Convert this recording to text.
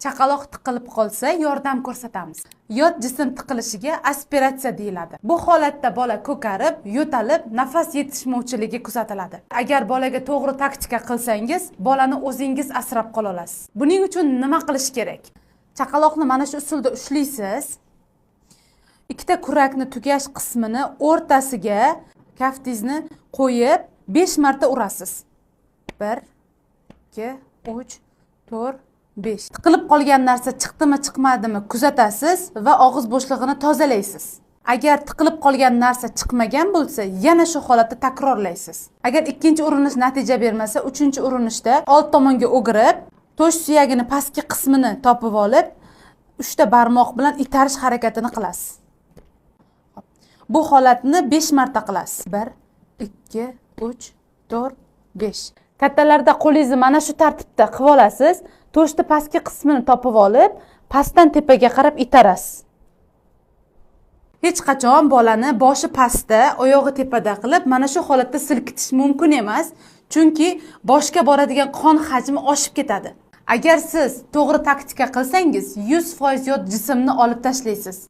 Chaqaloq tiqilib qolsa, yordam ko'rsatamiz. Yot jism tiqilishiga aspiratsiya deyiladi. Bu holatda bola ko'karib, yo'talib, nafas yetishmovchiligi kuzatiladi. Agar bolaga to'g'ri taktika qilsangiz, bolani o'zingiz asrab qola olasiz. Buning uchun nima qilish kerak? Chaqaloqni mana shu usulda ushlaysiz. Ikkita kurakni tugash qismini o'rtasiga kaftingizni qo'yib, 5 marta urasiz. 1, 2, 3, 4, 5. Tiqilib qolgan narsa chiqdimi, chiqmadimi kuzatasiz va og'iz bo'shlig'ini tozalaysiz. Agar tiqilib qolgan narsa chiqmagan bo'lsa, yana shu holatda takrorlaysiz. Agar ikkinchi urinish natija bermasa, uchinchi urinishda old tomonga o'girib, to'sh suyagini pastki qismini topib olib, uchta barmoq bilan itarish harakatini qilasiz. Bu holatni 5 marta qilasiz. 1, 2, 3, 4, 5. Kattalarda qo'lingizni mana shu tartibda qilib olasiz. To'shni pastki qismini topib olib, pastdan tepaga qarab itarasiz. Hech qachon bolani boshi pastda, oyog'i tepada qilib, mana shu holatda silkitish mumkin emas, chunki boshga boradigan qon hajmi oshib ketadi. Agar siz to'g'ri taktika qilsangiz, 100% yot jismni olib tashlaysiz.